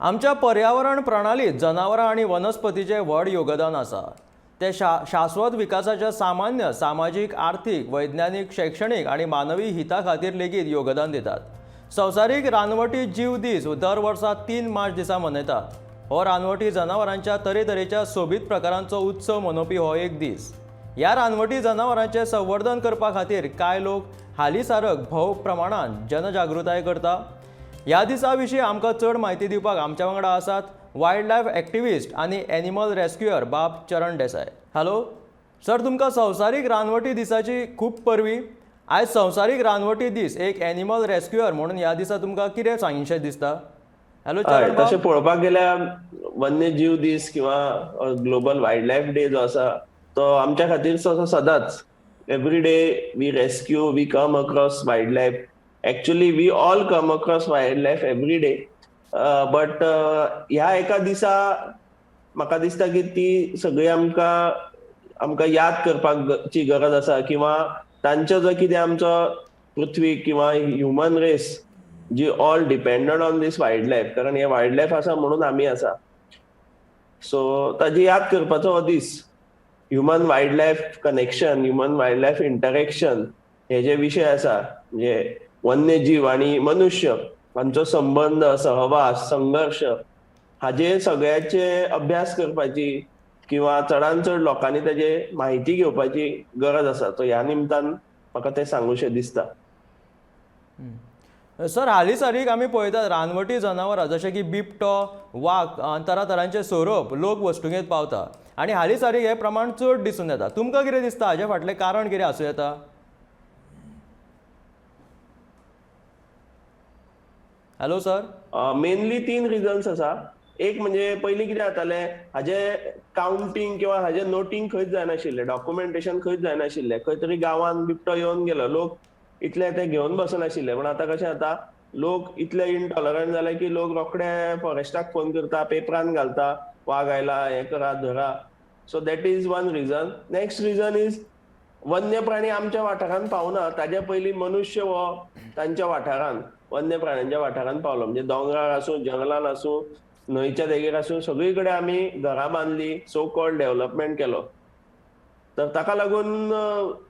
आमच्या पर्यावरण प्रणालीत जनावरां आनी वनस्पतीचें व्हड योगदान आसा. ते शाश्वत विकासाच्या सामान्य सामाजीक, आर्थीक, वैज्ञानीक, शैक्षणीक आनी मानवी हिता खातीर लेगीत योगदान दितात. संवसारीक रानवटी जीव दीस दर वर्सा 3 मार्च दिसा मनयतात. हो रानवटी जनावरांच्या तरेतरेच्या सोबीत प्रकारांचो उत्सव मनोवपी हो एक दीस. ह्या रानवटी जनावरांचें संवर्धन करपा खातीर कांय लोक हालींसारक भोव प्रमाणान जनजागृताय करता. ह्या दिसा विशीं आमकां चड म्हायती दिवपाक आमच्या वांगडा आसात वायल्ड लायफ एक्टिविस्ट आनी एनिमल रेस्क्युअर बाब चरण देसाय. हॅलो सर, तुमकां संवसारीक रानवटी दिसाची खूब परबीं. आयज संवसारीक रानवटी दीस, एक एनिमल रेस्क्युअर म्हणून ह्या दिसा तुमकां कितें सांगीनशें दिसता? हॅलो चरण तशें बाब. पळोवपाक गेल्यार वन्यजीव दीस किंवा ग्लोबल वायल्ड लायफ डे जो आसा तो आमच्या खातीर तसो सदांच every day we rescue, we come across wild life. Actually we all come across wild life every day, but ह्या एका दिसा म्हाका दिसता की ती सगळी आमकां आमकां याद करपाची गरज आसा किंवा तांचो जो कितें आमचो पृथ्वी किंवा human race ji all dependent on this wild life, कारण हे वायल्ड लायफ आसा म्हणून आमी आसा. सो ताजी याद करपाचो हो दीस. Human wild life connection, human wild life interaction हे जे विशय आसा, म्हणजे वन्यजीव आनी मनुष्य हांचो संबंद, सहवास, संघर्श हाजे सगळ्याचे अभ्यास करपाची किंवा चडान चड लोकांनी ताजे म्हायती घेवपाची गरज आसा. सो ह्या निमतान म्हाका तें सांगूशें दिसता. सर, हालींसारीक आमी पळयतात रानवटी जनावरां जशें की बिबटो, वाग, तरातरांचे सोरोप लोक वस्तुंगेत पावता आनी हालींसारीक हें प्रमाण चड दिसून येता. तुमकां कितें दिसता हाजे फाटलें कारण कितें आसूं येता? Hello sir. मेनली 3 रिजन्स आसा. एक म्हणजे पयलीं कितें जातालें, हाजे कावंटींग किंवा हाजे नोटींग खंयच जायनाशिल्लें, डॉक्युमेंटेशन खंयच जायनाशिल्लें. खंय तरी गांवांत बिबटो येवन गेलो, लोक इतले ते घेवन बसनाशिल्ले. पण आतां कशें जाता, लोक इतले इनटॉलरंट जाले की लोक रोखडे फॉरेस्टाक फोन करता, पेपरान घालता, वाग आयला, हें करा, धरा. So that is one reason. Next reason is वन्य प्राणी आमच्या वाठारांत पावना ताजे पयलीं मनुष्य हो तांच्या वाठारांत, वन्य प्राण्यांच्या वाठारांत पावलो. म्हणजे दोंगरार आसूं, जंगलान आसूं, न्हंयच्या देगेर आसूं, सगळी कडेन आमी घरां बांदली, सो कॉल्ड डेव्हलपमेंट केलो. तर ताका लागून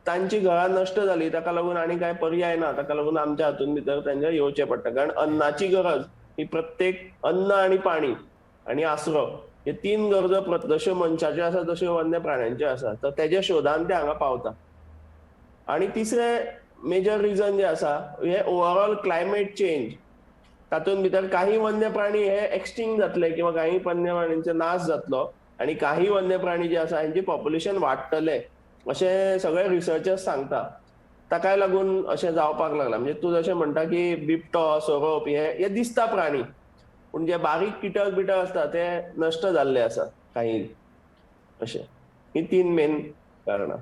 तांची घरां नश्ट जाली. ताका लागून आनी कांय पर्याय ना. ताका लागून आमच्या हातून भितर तांच्या येवचें पडटा, कारण अन्नाची गरज ही प्रत्येक अन्न आनी पाणी आनी आसरो हे 3 गरजो जश्यो मनशाच्यो आसा तश्यो वन्य प्राण्यांच्यो आसा. तर तेज्या शोधान ते हांगा पावता. आनी तिसरें मेजर रिजन जे आसा हे ओवरऑल क्लायमेट चेंज. तातूंत भितर काही वन्य प्राणी हे एक्सटिंक्ट जातले किंवा काही वन्य प्राण्यांचो नाश जातलो आनी काही वन्य प्राणी जे आसा हेंचे पॉप्युलेशन वाडटले अशें सगळे रिसर्चर्स सांगता. ताकाय लागून अशें जावपाक लागलां. म्हणजे तूं जशें म्हणटा की बिबटो, सोरोप हे दिसता प्राणी, पूण जे बारीक किटक बिटक आसता ते नश्ट जाल्ले आसा काही. अशें ही 3 मेन कारणां.